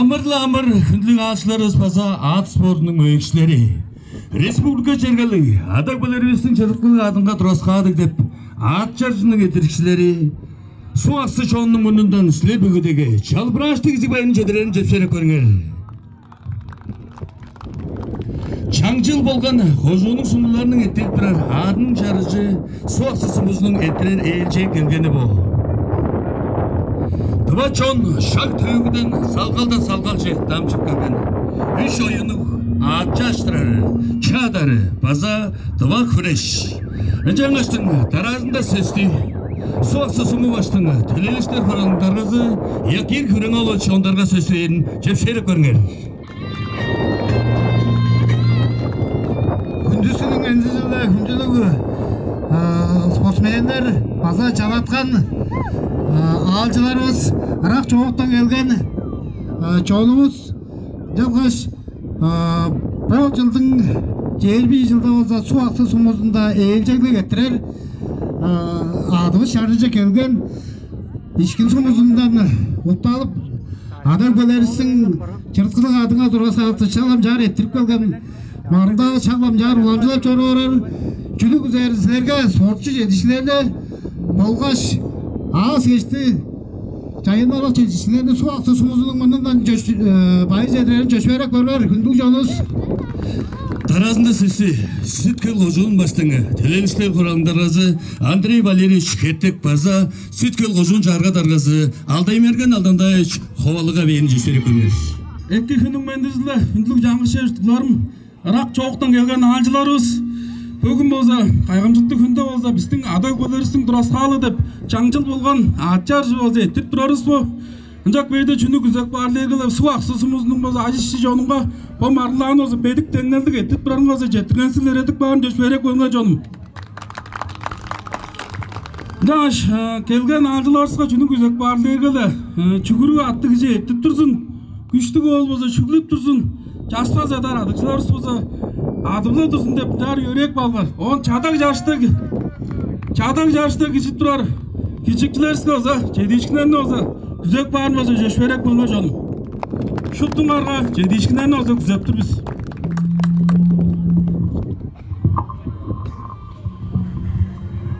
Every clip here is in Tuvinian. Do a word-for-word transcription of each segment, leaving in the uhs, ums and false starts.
Амыр-ла амыр, хүндүлүг аалчыларывыс база аът спортунуң мөөкчүлери. Республика чергелиг ада-өгбелеривистиң чырыткылыг аъдынга тураскаадыг деп аът чарыжының эрттирикчилери, Суг-Аксы чонунуң мурнундан силер бүгүдеге чалбырааштыг изиг байырны чедирерин чепсереп көрүңер. Чаңчыл болган кожууннуң сумуларының эрттирип турар аъдының чарыжы Суг-Аксы сумузунуң эрттирер ээлчээ келгени бо. Тыва чон шак төөгүден салгалдан салгалче дамчып келген үш оюннуг аът чарыштырары, чадары база тыва хүреш. Ынчангаштың дараазында сөстү Суг-Аксы суму баштыңы төлээшкиннер хуралының даргазы Якир Хүреңолович Ондарга сөс бээрин чепсереп көрүңер. Хүндүскүнүң эндизиле хүндүлүг спортсменнер база чалаткан аалчыларывыс, ырак чоокта келген чонувус, чалгаш бо чылдың чээрби чылда болза Суг-Аксы сумузунда ээлчеглиг эрттирер аъдывыс чарыже келген Ишкин сумузундан утталып, ада-өгбелеривистиң чырыткылыг аъдынга тураскаадып, шак ам чаар эрттирип келген маргылдаавыс шак ам чаар уламчылап чоруп орар. Чүнү күзээр силерге, спортчу чедиишкиннерни болгаш аас-кежикти, чайынмалак чедиишкиннерни Суг-Аксы сумузунуң мурнундан байыр чедирерин чөпшээреп көрүңер, хүндүлүг чонувус. Дараазында сөстү Сүт-Хөл кожууннуң баштыңы төлээшкиннер хуралының даргазы Андрей Валерьевич Хертек база Сүт-Хөл кожуун чагырга даргазы Алдаймерген Алдандаевич Ховалыгга бээрин чөпшээреп көрүңер. Эки хүннүң мендизи-биле, хүндүлүг чаңгыс чер чурттугларым, ырак чоокта келген аалчыларывыс. Бөгүн болза, кайгамчыктыг хүнде болза, бистиң ада-өгбелеривистиң тураскаалы деп чаңчыл болган аът чарыжы болза эрттирип турарывыс бо. Ынчап кээрде чүнү күзеп каар дээрге-ле, Суг-Аксы сумузунуң болза ажы-ишчи чонунга бо маргылдааны болза бедик деңнелдиг эрттирип турарынга болза четтиргенивисти илередип каарын чөпшээреп көрүңер, чонум. Ынчангаш келген аалчыларывыска чүнү күзеп каар дээрге-ле, чүгүрүк аъттыг кижи эртип турзун, күштүг оол болза шүглүп турзун, часпас адар адыгжыларывыс болза адып-ла турзун деп чаар йөрээп каалыңар. Оон чадаг чарышта, чадаг чарышта киржип турар киржикчилеривиске болза, чедиишкиннерни болза күзеп каарын болза чөпшээреп көрүңер, чонум. Шуптуңарга чедиишкиннерни болза күзеп тур бис.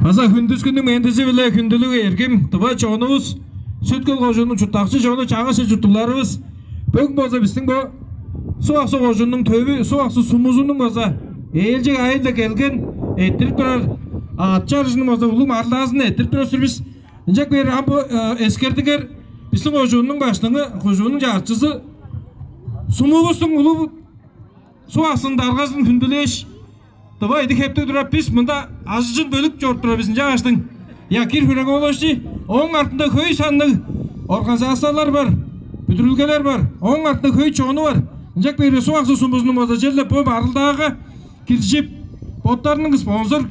База хүндүскүнүң мендизи-биле, хүндүлүг эргим тыва чонувус, Сүт-Хөл кожууннуң чурттакчы чону, чаңгыс чер чурттугларывыс. Бөгүн болза бистиң бо Суг-Аксы кожууннуң төвү, Суг-Аксы сумузунуң болза ээлчег аайы-биле келген, эрттирип турар аът чарыжының болза улуг маргылдаазын эрттирип турар-дыр бис. Ынчап кээрге ам бо эскердингер, бистиң кожууннуң баштыңы, кожууннуң чагырыкчызы, сумувустуң улуг Суг-Аксының даргазын хүндүлээш, тыва идик-хептиг турар бис мында ажылчын бөлүк чоруп турар бис, ынчангаштың Якир Хүреңолович, ооң артында хөй санныг организациялар бар, бүдүрүлгелер бар, ооң артында хөй чону бар. Ынчап кээрге Суг-Аксы сумузунуң болза черле бо маргылдаага киржип, боттарының спонсор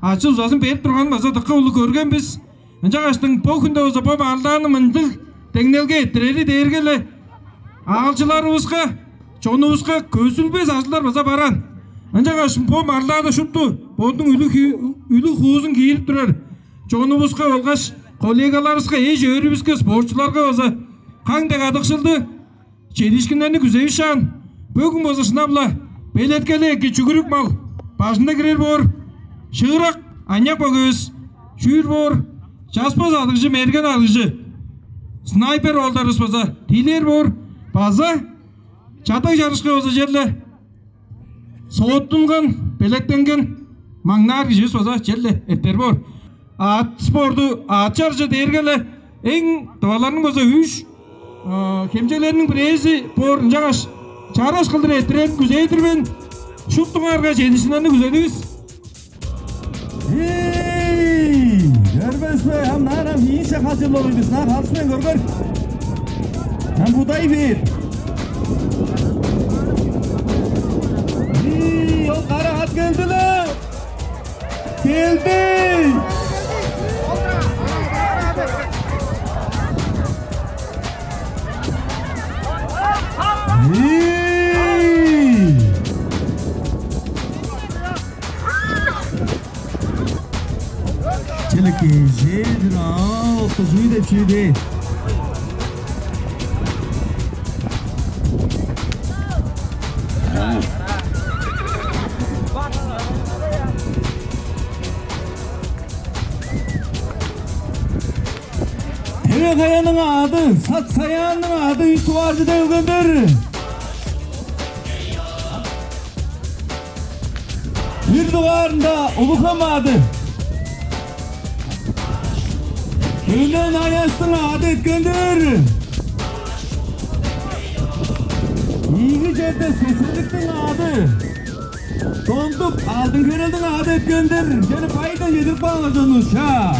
ачы-дузазын берип турганын база дыка улуг көрген бис. Ынчангаштың бо хүнде болза бо маргылдааны мындыг деңнелге эрттирери дээрге-ле аалчыларывыска, чонувуска көзүлбес ажылдар база бараан. Ынчангаш бо маргылдаада шупту бодунуң үлүг, үлүг-хуузун киирип турар чонувуска болгаш коллегаларывыска, эш-өөрүвүске, спортчуларга база каң дег кадыкшылды, чедиишкиннерни күзевишаан, бөгүн болза шынап-ла белеткели эки чүгүрүк мал бажында кирер боор, шыырак аныяк мөгевис чүүр боор, часпас адыгжы, мерген адыгжы, снайпер оолдарывыс база тиилээр боор, база Чадаг чарышка база черле сооттунган, белектенген маңнаар киживис база черле эртер боор. Аът спорту, аът чарыжы дээрге-ле эң тываларның база үш хемчеглериниң бирээзи боор, ынчангаш чараш кылдыр эрттирерин күзээр-дир мен. Шуптуңарга чедиишкиннерни күзедивис. Эй, көрбес бе, ам наар ам ийинче хажылып олур бис, наар халысындан көргөр. Ам будай бээр. Эй, ол кара ат келди-ле. Келди. Эй. Челек кежээ-дир аа, окту чүү деп чүү дээ. Теве-Каяның аъды, Сат-Саянның аъды үш дугааржы дегелген-дир. Бир дугаарында Улуг-Хем аъды. Төлен Аястың аъды эрткен-дир. Ийиги черде Сесерликтиң аъды Дондук Алдын-Херелдиң аъды эрткен-дир. Чени байырдан чедирип каан чонувус, чаа.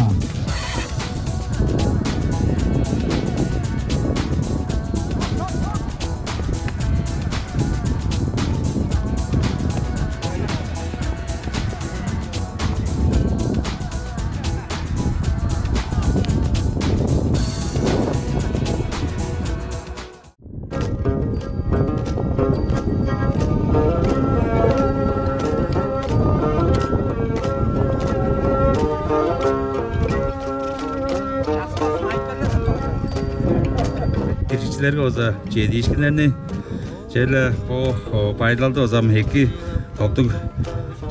Киржикчилерге база чедиишкиннерни, черле бо байырлалды база эки топтуг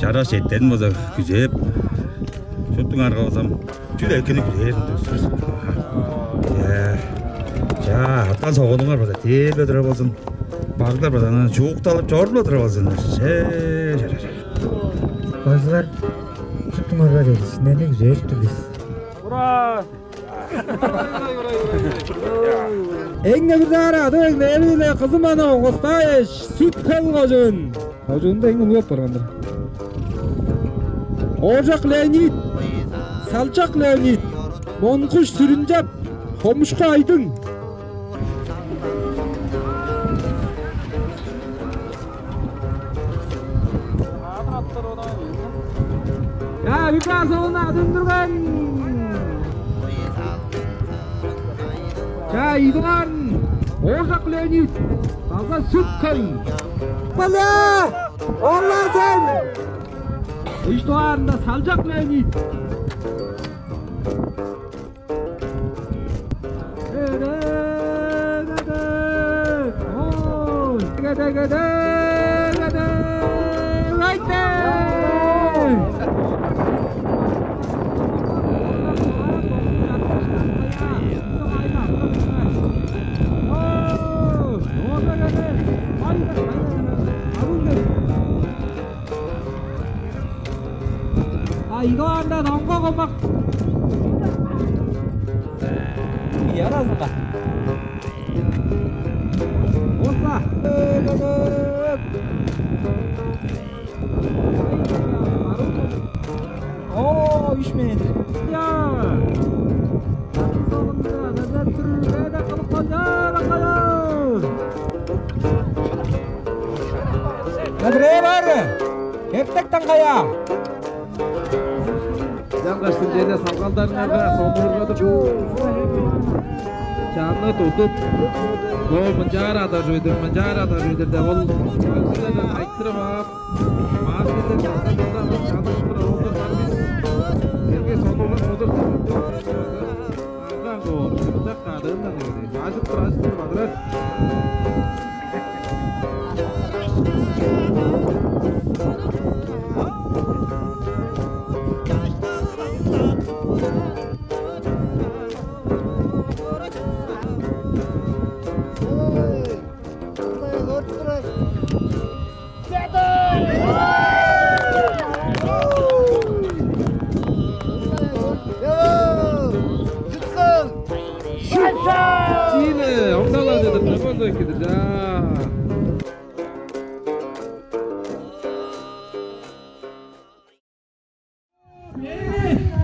чараш четтерин база күзеп, шуптуңарга база чүл экини күзээр. Чаа, чаа, аъттан согунуңар база тиилбе турар болзун. Баглар база чуукталып чорулуп турар болзун. Че, че, че, че. Базылар, шуптуңарга чедиишкиннерни күзээр-дир бис. Ура! Эң-не бир дугаар ады-биле кызым ана оңгостааш, Сүт-Хөл кожуун. Кожуунда эң улуг апарган-дыр. Ооржак Леонид, Салчак Леонид, Монгуш Сүрүнчап, Хомушку Айдың. Чаа, Виктор Солун адын турган. Чаа, ийи дугаарын Ооржак Леонид база Сүт-Хөл. Бала! Олла сен! Үш дугаарында Салчак Леонид. А, ийи дугаарында Доңгак Омак. Яразынга. Болза. О, үш метр. Я. Кадре бар. Эртектен кая. Ынчангаш силерге салгалдарыңарга сонуургадып, чанны тудуп, бо мынчаар адар чүве-дир, мынчаар адар чүве-дир деп ол айтырып ап, мастерлер чанып тура олдур бар бис. Силерге сонуургап болур. Аңган коор, чак кадыындан кээде. Бажып турар, бадырар. Чииле, оңдала дедир, намазы эккедир, чаа.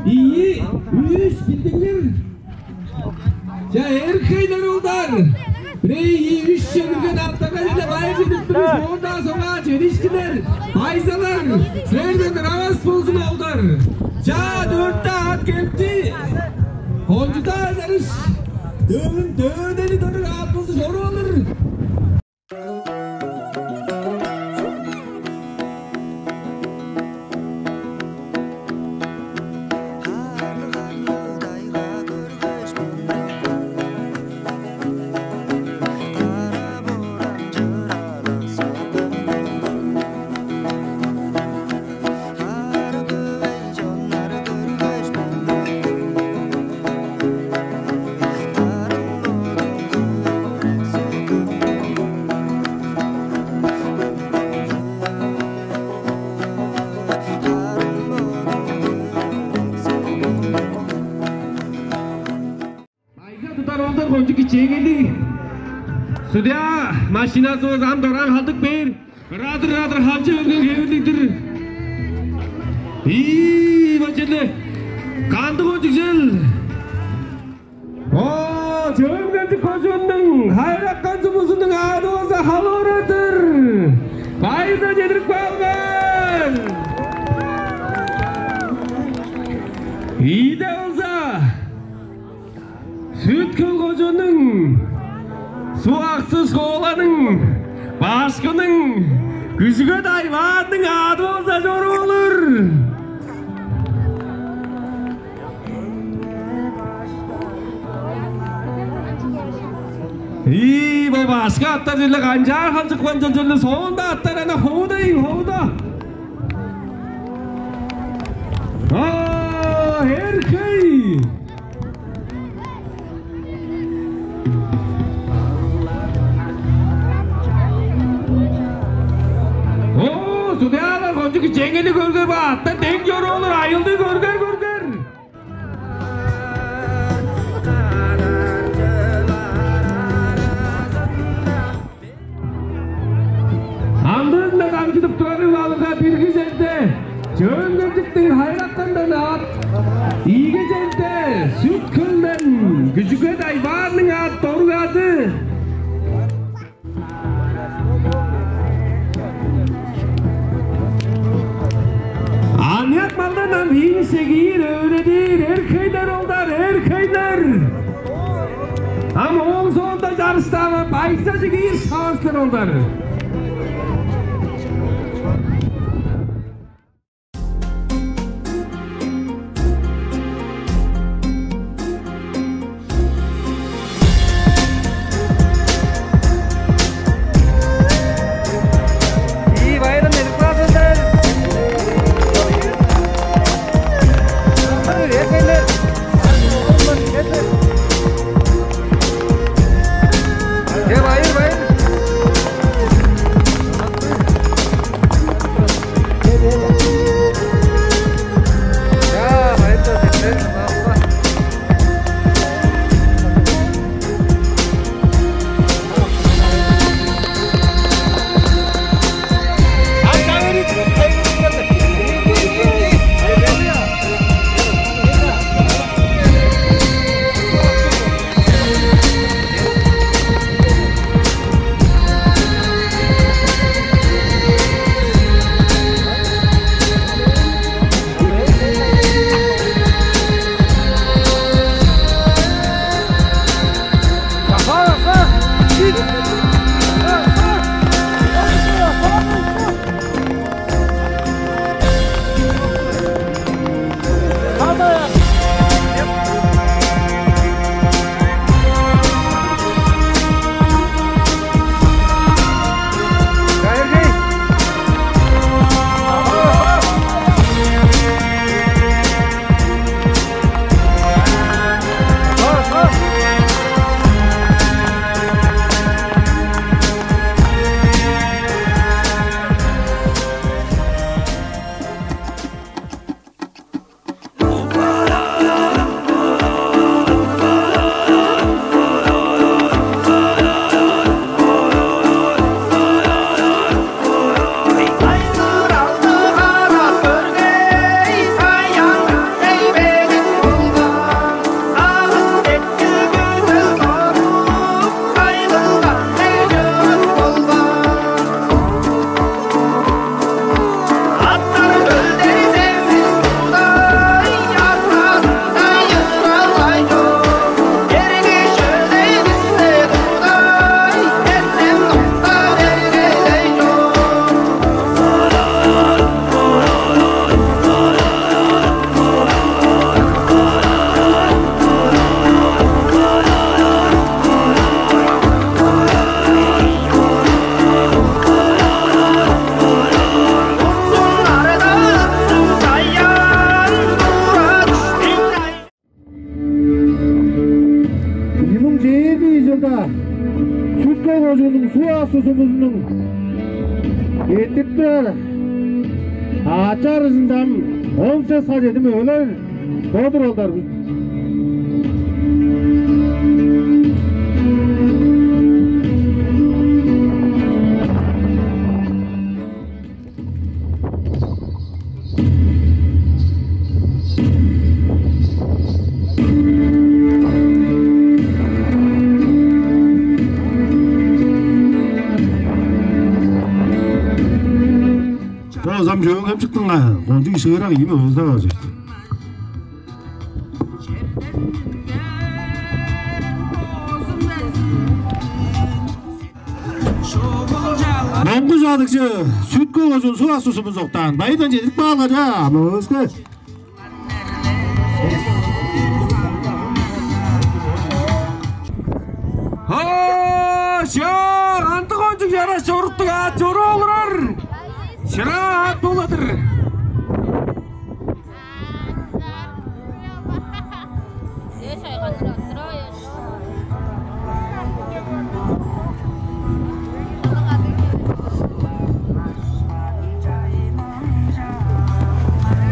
Ийи, үш, билдиңер. Ча, эрхейлер, оолдар. Бирээ, ийи, үш чедирген аттарга черле байыр чедирип тур бис. Моон-даа соңгаар чедиишкиннер, байзалар. Силерден ырас болзун, оолдар. Ча, дөртте аът келди. Кончуг-даа чарыш. Дөөн, дөөнени дөрү аът болза чоруп алыр. Байга тудар оолдар кончуг кичээнгейлиг. Судья машиназы болза ам дораан халдып кээр. Ырадыр, ырадыр, халчы берген хевирлиг-дир. Ийи, бо черле кандыг кончуг чел? О, Чөөн-Хемчик кожууннуң Хайыракан сумузунуң аъды болза Хала Ора-дыр. Байырдан чедирип каалыңар. Ийе, болза Сүт-Хөл кожууннуң Суг-Аксы школаның башкының Күжүгет Айвазының аъды болза чоруп алыр. Ийе, бо башкы аттар черле канчаар халчыпкан чыл, черле соонда аттар ана ховуда, ийе, ховуда. А, эрхей! О, судьялар, кончуг кичээнгейлиг көргер, бо аттар дең чоруп алыр, айылды көргер, көргер. Андыызында дамчыдып турарывыс алырга, бирги черде Чөөн-Хемчиктиң Хайыракандан аът, ийиги черде Сүт-Хөлден Күжүгет Айвазының аът, доруг аъды. Аныяк малдан ам финишке киир, өөредир, эрхейлер, оолдар, эрхейлер. Ам ооң соонда чарыштаан байзаже киир шаастыр, оолдар. Суг-Аксы сумузунуң эртип турар аът чарыжындан он сес ха чедир мөгелер бо-дур олар. Бо ам Чөөн-Хемчиктиң кончуг шыырак ийи мөгези бар чүве. Моңгуш Адыгжы, Сүт-Хөл кожуун, Суг-Аксы сумузундан октаан. Байырдан чедирип каалыңар, чаа, мөгевиске. О, чаа, кандыг кончуг чараш чоруктуг аът чоруп олурар. Шыырак аът бо-ла-дыр.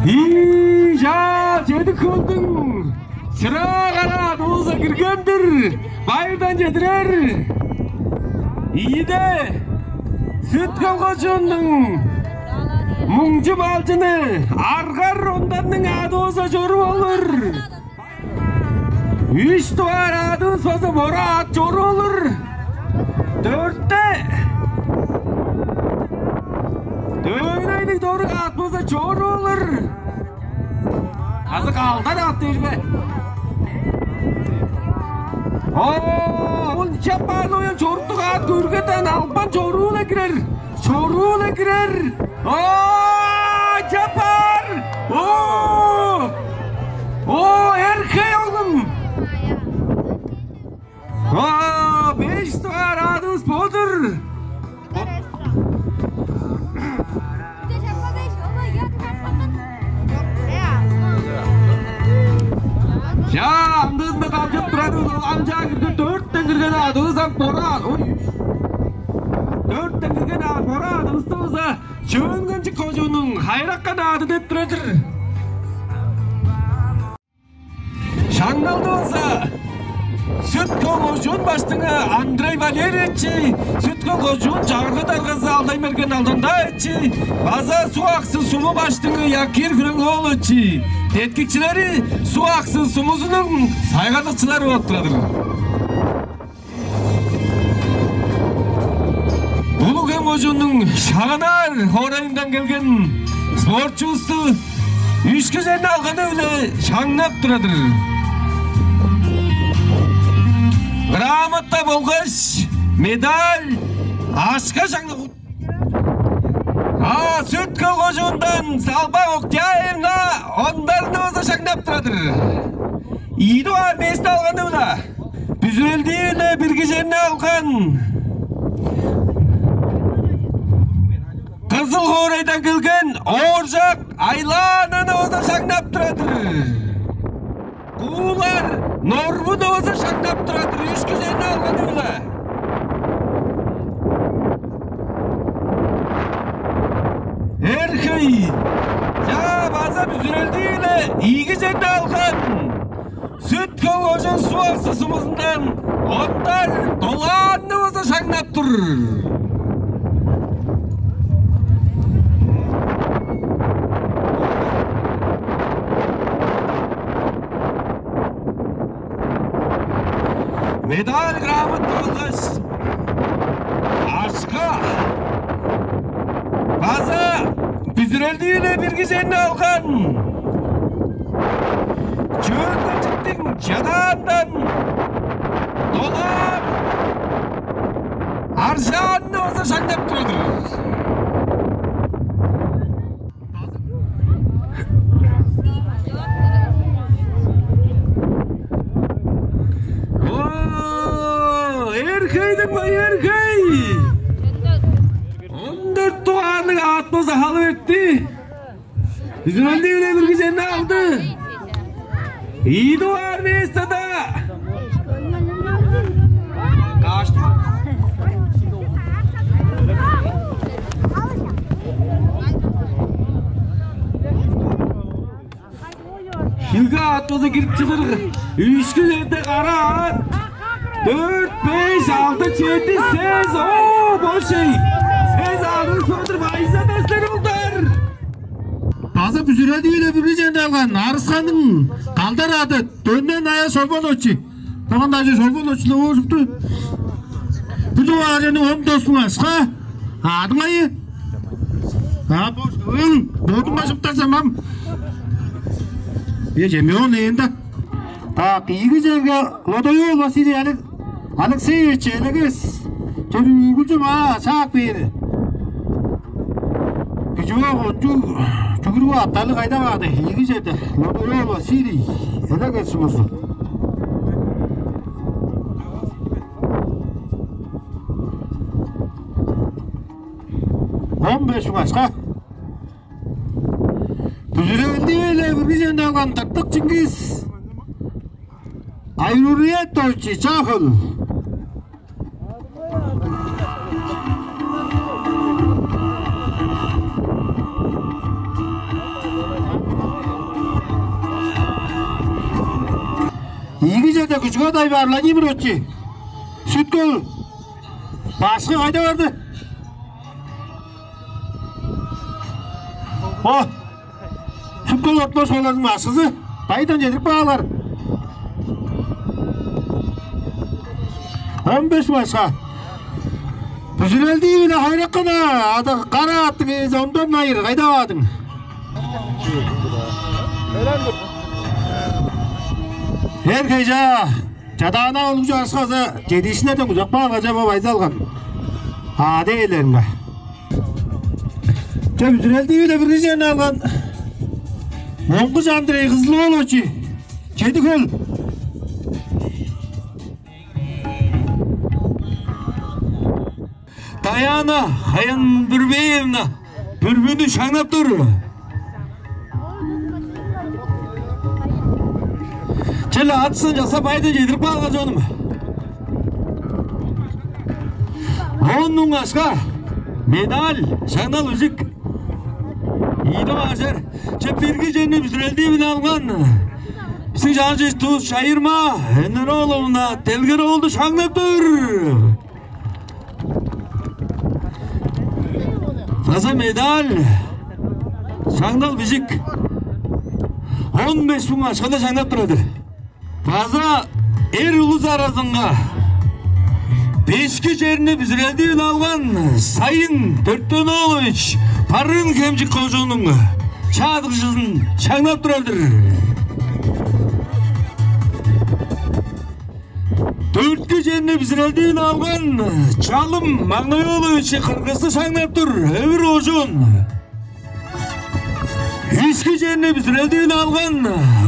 Ийи, чаа, Чеди-Хөлдүң шыырак аът болза кирген-дир. Байырдан чедирер. Ийиде Сүт-Хөл кожууннуң муңчу малчыны Аргар Ондарның аъды болза чоруп олур. Үш дугаар аъдывыс болза Бора аът чоруп олур. Дөртте Дөөнейлиг Доруг аът болза чоруп олур. Азы Калдар аът дээр бе? О, ол чаппаан оян чоруктуг аът көргеден албан чоруу-ла кирер. Чоруу-ла кирер. О, чаппаар. О! О, Эрхей оглум. О, беш дугаар аъдывыс бо-дур. Чаа, амдыызында дамчып турар, ол ам чаа кирди, дөрттен кирген аъдывыс ам Бора. Ой. Дөрттен кирген аът Бора аъдывысты болза Чөөн-Хемчик кожууннуң Хайыракан аъды деп турар-дыр. Шаңналды болза Сүт-Хөл кожуун баштыңы Андрей Валерьевич, Сүт-Хөл кожуун чагырга даргазы Алдай-Мерген Алдандаевич база Суг-Аксы суму баштыңы Якир Хүреңоолович, деткикчилери Суг-Аксы сумузунуң сайгарлыкчылары болуп турар-дыр. Улуг-Хем кожууннуң Шагаан-Арыг хоорайындан келген спортчувусту үшкү черни алганы-биле шаңнап турар-дыр. Грамота болгаш медаль, акша шаңнап. А, Сүт-Хөл кожуундан Салбак Октяевна Ондарны болза шаңнап турар-дыр. Ийи дугаар место алганы-биле бүзүрелдии-биле бирги черни алган Кызыл хоорайдан келген Ооржак Айлаананы болза шаңнап турар-дыр. Куулар Норбуну болза шаңнап турар-дыр, үшкү черни алганы-биле. Эрхей, чаа, база бүзүрелдии-биле ийиги черни алган Сүт-Хөл кожуун Суг-Аксы сумузундан Ондар Долаанны болза шаңнап тур. Медаль, грамота болгаш акша база бүзүрелдии-биле бирги черни алган Чөөн-Хемчиктиң Чадаандан Долаан Аржаанны болза шаңнап турар-дыр. О, Эрхейниң бай Эрхей! Он дөрт дугаарлыг аът болза халып эртти. Бүзүрелдии-биле бирги черни алды. Ийи дугаар местода. Каш дугаар? Чозу кирип чыдыр. Үшкү черде кара аът. Дөрт, беш, алды, чеди, сес. О, бошей. Сес аъдын содур байза деслер улдар. База бүзүрелди-биле бүрү черни алган Арысканның калдар аъды Дөнен Ая Шолбон-очи. Таман дажы Шолбон-очулу оожупту. Бу дугаарының он достуң ашка. Адыңайы. А, бо, ыл, бодуң бажыптар самам. Бе, чемпион энда. Так, ийиги черге Лодоёл Василий Олег-, Алексеевич Элегес. Чөрү үгүлчү маа чаак бээр. Күчүгө кончуг чүгүрүгү апталы кайда баады? Ийиги черде Лодоёл Василий Элегес шумузу. Он беш муң ашка. Бүзүрелди-биле бүргүжен алган Тыртык Чингис Айрурет Тойчу Чахыл. Ийиги черде Күчүгөт Айбаар Владимирович Сүт-Хөл. Башкы кайда барды? О! Сүт-Хөл ортумаш школазының башкызы дайдан чедирип каалар. Он беш башка. Бүзүрелди-биле хайраккына ады кара аттыг ээзи Ондон Найыр кайда баадың? Эр хейжа. Чадаана олуг чарышказы чедиишинерден узак баар кажа бо байза алган. Ада ээлеринге. Че бүзүрелди-биле бир кижи алган. Моңгуш Андрей Кызыл-оолович Чеди-Хөл. Даяна Хаян-Бүрбеевна Бүрбүнү шаңнап тур. Чел атсын часа байдын чедирип калган чонум. Он муң ашка медаль шаңнал үжүк. Ийди бажар че бирги черни бүзүрелдии биле алган. Бистиң чаан чеш туус Шайырма Энероловна Делгер оолду шаңнап тур. База медаль. Шаңнал бижик. Он беш муң ашкада шаңнап турады. База эр улус аразынга бешки черни бүзүрелдиин алган Сайын Төртөнович Барыын-Хемчик кожуунуң чаадыгжызын шаңнап турар-дыр. Дөрткү черни бүзүрелдиин алган Чалым Маңнайоолович Кыргысты шаңнап тур, Өвүр кожуун. Үшкү черни бүзүрелдиин алган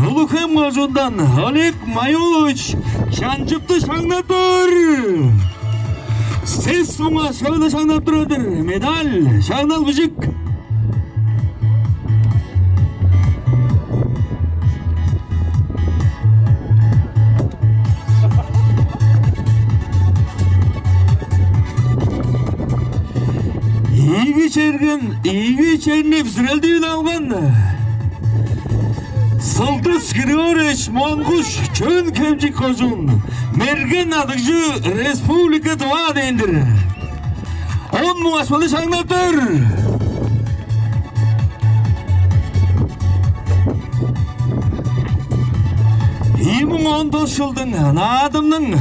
Улуг-Хем кожуундан Олег Майолович Чанчыпты шаңнап тур. Сес муң ашкавыда шаңнап турар-дыр. Медаль шаңнал бижик. Ийиги черген, ийиги черни бүзүрелдиин алган Сылдыс Григорьевич Монгуш, Чөөн-Хемчик кожуун, Мерген адыгжы, Республика Тыва дээн-дир. Он муң ашканы шаңнап тур. Ийи муң он тос чылдың Наадымның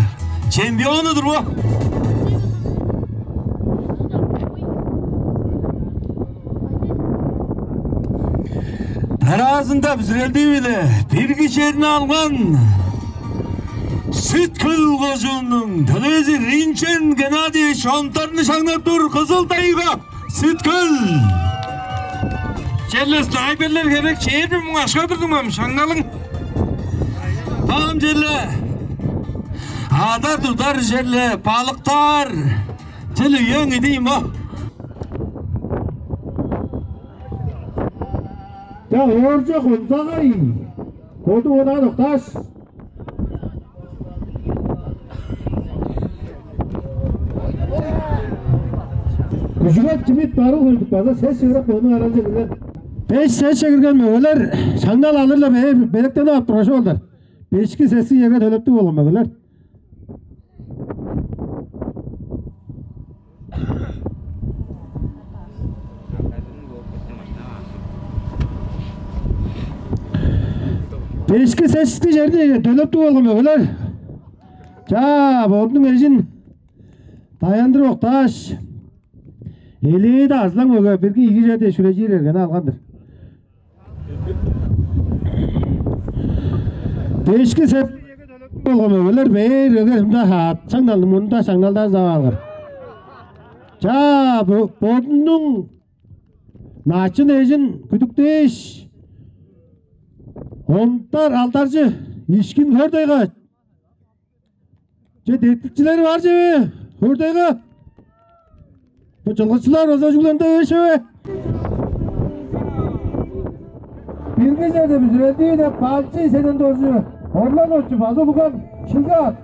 чемпиону-дур бо. Дараазында бүзүрелдии-биле бирги черни алган Сүт-Хөл кожууннуң төлээзи Ринчен Геннадьевич Онтарны шаңнап тур, Кызыл-Тайга, Сүт-Хөл. Черле снайперлер херек, чээрби муң ашка турдуң ам, шаңналың. Таам черле адар-тудар, черле балыктаар, черле үең идиим о. Ча, ооржак онзагай. Боду онаан октааш. Күжүгет чимит барыл кылдык база сес чыгырып, ону аранче билген. Беш сесче кирген мөгелер шаңнал алыр-ла бээр белектенип ап тургаш олдар. Бешки сески черге төлептиг болган мөгелер. Бешки сески черде төлептиг болган мөгелер. Чаа, бодунуң эжин даяндырып октааш, элээди арзылаң мөге бирги ийиги черде шүрежир эргени алган-дыр. Бешки сеп болган мөгелер бээр өгер мында хаат шаңналды мурнунда шаңналдаар зап алгар. Чаа, бодунуң начын эжин күдүктээш, онтар алдаржы ишкин хөрдайга Че, деткикчилери бар чеве, хөрдайга. Бо чылгычылар база чүглендеве чеве. Бирги черде бүзүрелдии деп балчы седен доржу орлан отчу база улуган шилге ат.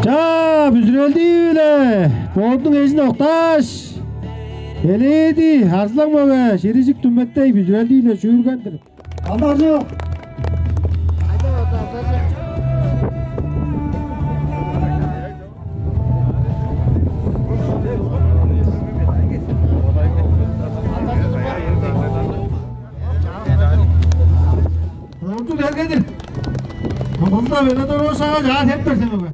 Чаа, бүзүрелдии-биле бодунуң эжин октааш, элээди арзылаң мөге ширижик дүмметтей бүзүрелдии-биле чүүрген-дир. Алдаржы. Орду келгедир. Кызында велодорожкага жаа теп берсең бе?